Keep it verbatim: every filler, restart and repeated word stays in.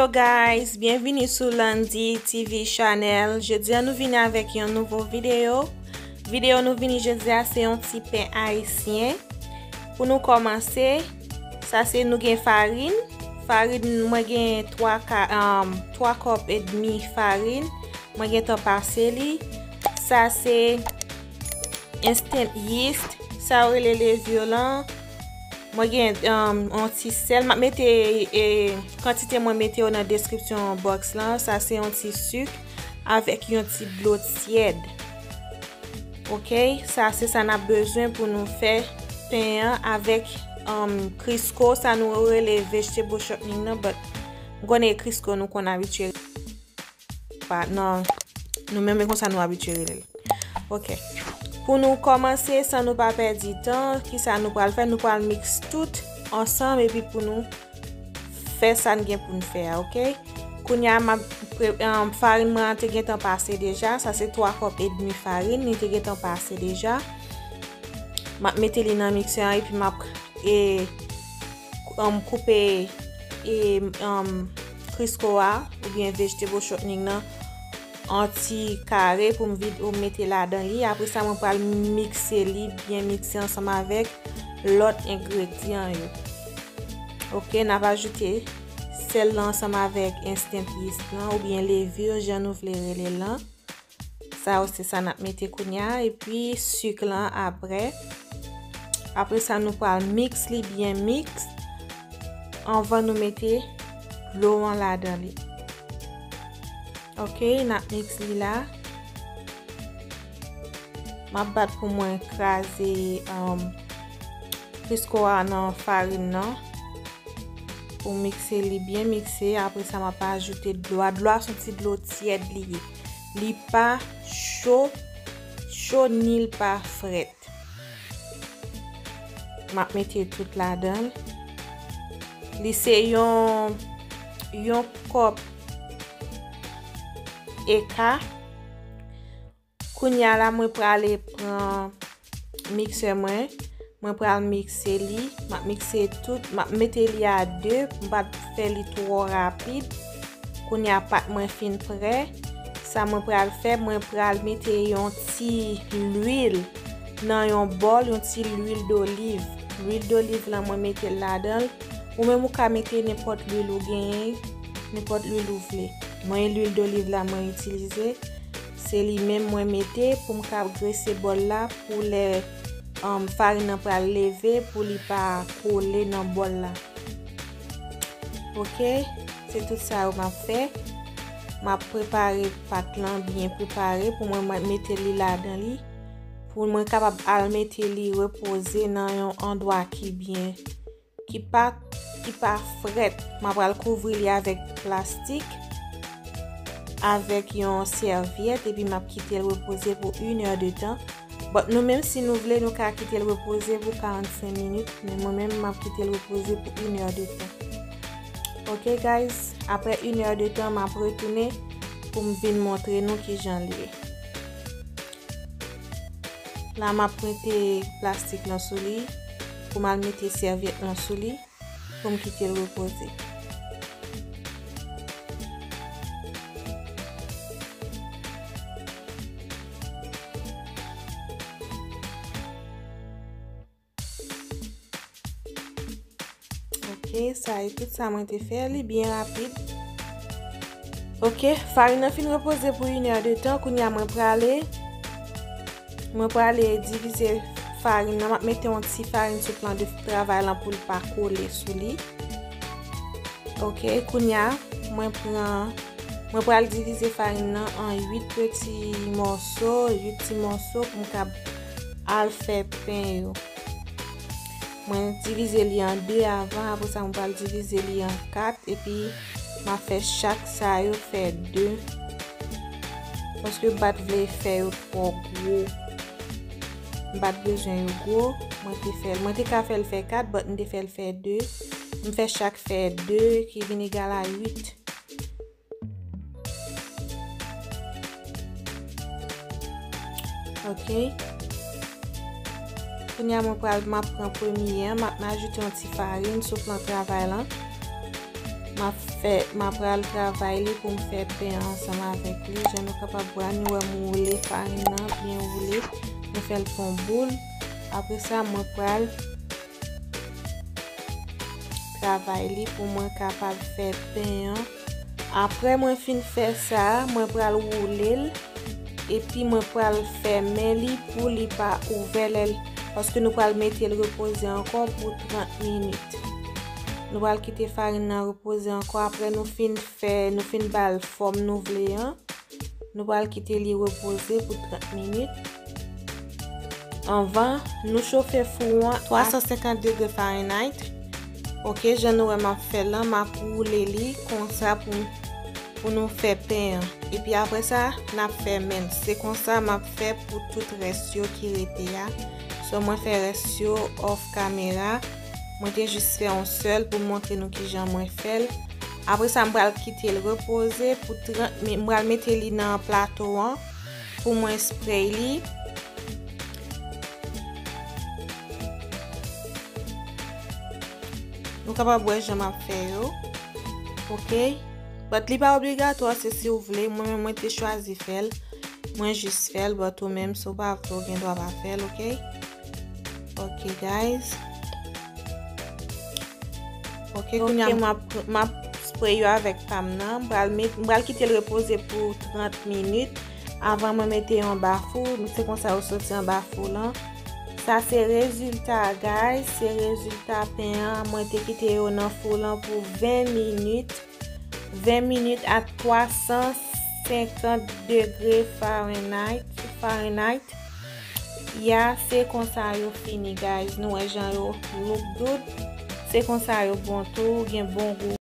Hello guys, byenvini sou Landy T V Channel. Jodi a nou vini avèk yon nouvo videyo. Videyo nou vini jodi a se yon ti pen ayisyen. Pou nou kòmanse, sa se nou gen farin. Farin, mwen gen twa ka, um, twa kòp edmi farin. Mwen gentan pase li. Sa se instant yeast. Sa yo rele levure lan. Mwen gen, um, yon ti sèl. M ap mete, e, kantite mwen mete yo nan description box lan. Sa se yon ti sik avèk yon ti dlo tyèd. Ok, sa se sa n ap bezwen pou nou fè pen an avèk, um, Crisco, sa nou rele vegetable shortening nan, but m konnen Crisco nou konn abitye pa nan nou menm, men konsa nou abitye rele l. Ok. Pou nou kòmanse, san nou pa pèdi tan, kisa nou pral fè? Nou pral mix tout ansanm epi pou nou fè sa n gen pou n fè a, ok? Kounye a, m ap pre-, um, farin mwen an te gentan pase deja. Sa se twa kòp edmi farin, li te gentan pase deja. M ap mete li nan miksè an epi m ap, e, um, koupe, e, um, Crisco a oubyen vegetable shortening nan an ti kare pou m vide, pou m mete ladan li. Apre sa, mwen pral mikse li, byen mikse ansanm avèk lòt engredyan yo. Ok, n ap ajoute sèl lan ansanm avèk instant yeast lan oubyen levure, jan nou vle rele l lan. Sa yo se sa n ap mete kounye a, epi sik lan apre. Apre sa, nou pral mix li byen mix anvan nou mete dlo an ladan li. Ok, n ap mix li la. M ap bat pou mwen kraze, um, Crisco a nan farin nan. Pou mikse li byen mikse, apre sa m ap ajoute dlo a. Dlo a se yon ti dlo tyèd li ye. Li pa cho, cho ni l pa frèt. M ap mete tout ladan l. Li se yon, yon kòp eka. Kounye a la, mwen prale pran miksè mwen. Mwen pral mikse li. M ap mikse tout. M ap mete li a de. M pa t fè li twò rapid. Kounye a, pat mwen fin prè. Sa mwen pral fè, mwen pral mete yon ti lwil nan yon bòl, yon ti lwil doliv. Lwil doliv lan, mwen mete l ladan l. Ou menm ou ka mete nenpòt lwil ou genyen, nenpòt lwil ou vle. Mwen, lwil doliv la mwen itilize. Se li menm mwen mete pou m ka grese bòl la pou lè, um, farin nan pral leve pou li pa kole nan bòl la. Ok, se tout sa yo m ap fè. M ap prepare pat lan byen prepare pou mwen, mwen mete li ladan li. Pou mwen kapab al mete li repoze nan yon andwa ki byen ki pa, ki pa frèt. M ap pral kouvri li avèk plastik, avèk yon sèvyèt, epi m ap kite l repoze pou inèdtan. But nou menm, si nou vle, nou ka kite l repoze pou karannsenk minit, men mwen menm, m ap kite l repoze pou inèdtan. Ok, guys, apre inèdtan, m ap retounen pou m vin montre nou kijan l ye. La, m ap mete plastik lan sou li, pou m al mete sèvyèt lan sou li, pou m kite l repoze. Ok, sa e tout sa mwen te fè, li byen rapid. Ok, farin nan fin repoze pou inèdtan, kounye a mwen prale, mwen prale divize farin nan, m ap mete yon ti farin sou plan de travay lan pou l pa kole sou li. Ok, kounye a, mwen pran, mwen pral divize farin nan an uit peti mòso, uit ti mòso pou m kab al fè pen yo. Mwen divize li an de avan, apre sa mwen pral divize li an kat, epi m ap fè chak sa yo fè de. Paske m pa t vle fè yo twò gwo. M pa t bezwen yo gwo, mwen te fè l. Mwen te ka fè l fè kat, but m te fè l fè de. M fè chak fè de, ki vin egal a uit. Ok. Kounye a, mwen pral, m ap pran premye an, m ap ajoute yon ti farin sou plan travay lan. M ap Fè, m ap pral travay li pou m fè pen an ansanm avèk li. Jan nou kapab wè, nou wè m woule farin nan byen woule. Nou fè l fè yon boul. Apre sa, mwen pral travay li pou mwen kapab fè pen an. Apre mwen fin fè sa, mwen pral woule l. Epi mwen pral fèmen li pou li pa ouvè lè l, paske nou pral mete l repoze ankò pou trant minit. Nou pral kite farin nan repoze ankò, apre nou fin fè, nou fin ba l fòm nou vle an. Nou pral kite li repoze pou trant minit. Anvan, nou chofe fou an twa san senkant degre Fahrenheit. Ok, jan nou wè m ap fè l lan, m ap woule li konsa pou, pou nou fè pen an. Epi apre sa, n ap fèmen l. Se konsa m ap fè pou tout rès yo ki rete a. So, mwen fè rès yo off camera. Mwen te jis fè yon sèl pou m montre nou kijan mwen fè l. Apre sa, m pral kite l repoze pou trant minit. M pral mete li nan plato an pou mwen spray li. Nou kapab wè jan m ap fè yo. Ok? But li pa obligatwa, se si w vle. Mwen menm, mwen te chwazi fè l. Mwen jis fè l, but ou menm, si w pa vle, w gen dwa pa fè l, ok? Ok, guys. Ok, kounye a, m ap, m ap spray yo avèk pa m nan. M pral met, m pral kite l repoze pou trant minit avan mwen mete yo anba fou. Se konsa yo soti anba fou lan. Sa se rezilta, guys. Se rezilta pen an. Mwen te kite yo nan fou lan pou ven minit. Ven minit a twa san senkant degre Fahrenheit, Fahrenheit. Ya, se konsa yo fini, guys. Nou wè jan yo look good. Se konsa yo bon tou, gen bon gou.